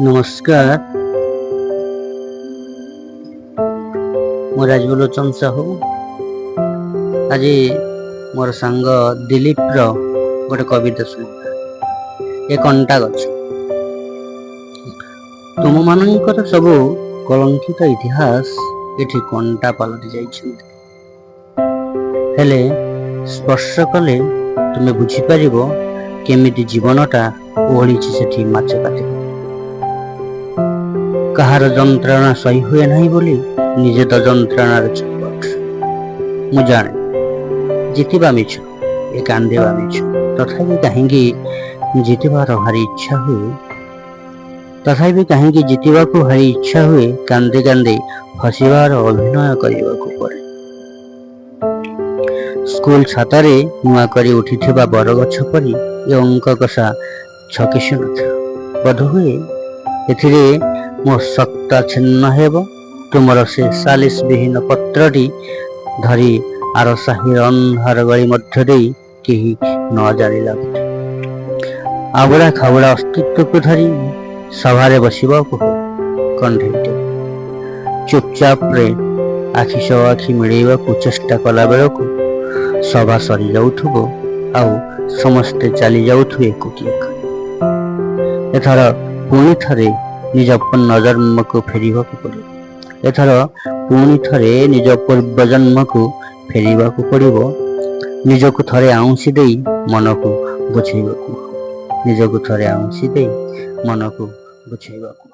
ନମସ୍କାର। ମୁଁ ରାଜୀବଲୋଚନ ସାହୁ। ଆଜି ମୋର ସାଙ୍ଗ ଦିଲୀପର ଗୋଟେ କବିତା ଶୁଣିବା, ଏ କଣ୍ଟା ଗଛ। ତୁମମାନଙ୍କର ସବୁ କଳଙ୍କିତ ଇତିହାସ ଏଠି କଣ୍ଟା ପାଲଟି ଯାଇଛନ୍ତି। ହେଲେ ସ୍ପର୍ଶ କଲେ ତୁମେ ବୁଝିପାରିବ କେମିତି ଜୀବନଟା ଓହଳିଛି ସେଠି ମାଛ କାଟି। କାହାର ଯନ୍ତ୍ରଣା ସହି ହୁଏ ନାହିଁ ବୋଲି ନିଜେ ତ ଯନ୍ତ୍ରଣାର ଛଟପଟ। ମୁଁ ଜାଣେ, ଜିତିବା ମିଛ, ଏ କାନ୍ଦିବା ମିଛ। ତଥାପି କାହିଁକି ଜିତିବାର ଭାରି ଇଚ୍ଛା ହୁଏ। ତଥାପି କାହିଁକି ଜିତିବାକୁ ଭାରି ଇଚ୍ଛା ହୁଏ। କାନ୍ଦି କାନ୍ଦି ହସିବାର ଅଭିନୟ କରିବାକୁ ପଡ଼େ। ସ୍କୁଲ ଛାତରେ ନୂଆ କରି ଉଠିଥିବା ବରଗଛ ପରି ଏ ଅଙ୍କ କଷା ଛକି ଶୂନ୍ୟତା। ବୋଧହୁଏ ଏଥିରେ ମୋ ସତ୍ତା ଛିନ୍ନ ହେବ। ତୁମର ସେ ସାଲିସ ବିହୀନ ପତ୍ରଟି ଧରି ଆର ସାହିର ଅନ୍ଧାର ଗଳି ମଧ୍ୟ ଦେଇ କେହି ନ ଜାଣିଲା ପରି ଆବୁଡ଼ା ଖାବୁଡ଼ା ଅସ୍ତିତ୍ୱକୁ ଧରି ସଭାରେ ବସିବାକୁ ହେବ କଣ୍ଢେଇଟେ। ଚୁପଚାପରେ ଆଖି ସହ ଆଖି ମିଳେଇବାକୁ ଚେଷ୍ଟା କଲା ବେଳକୁ ସଭା ସରିଯାଉଥିବ ଆଉ ସମସ୍ତେ ଚାଲି ଯାଉଥିବେ ଏକୁଟିଆ। ଏଥର ପୁଣି ଥରେ ନିଜ ପୁନର୍ଜନ୍ମକୁ ଫେରିବାକୁ ପଡ଼ିବ। ଏଥର ପୁଣି ଥରେ ନିଜ ପୂର୍ବଜନ୍ମକୁ ଫେରିବାକୁ ପଡ଼ିବ। ନିଜକୁ ଥରେ ଆଉଁସି ଦେଇ ମନକୁ ବୁଝେଇବାକୁ, ନିଜକୁ ଥରେ ଆଉଁସି ଦେଇ ମନକୁ ବୁଝେଇବାକୁ।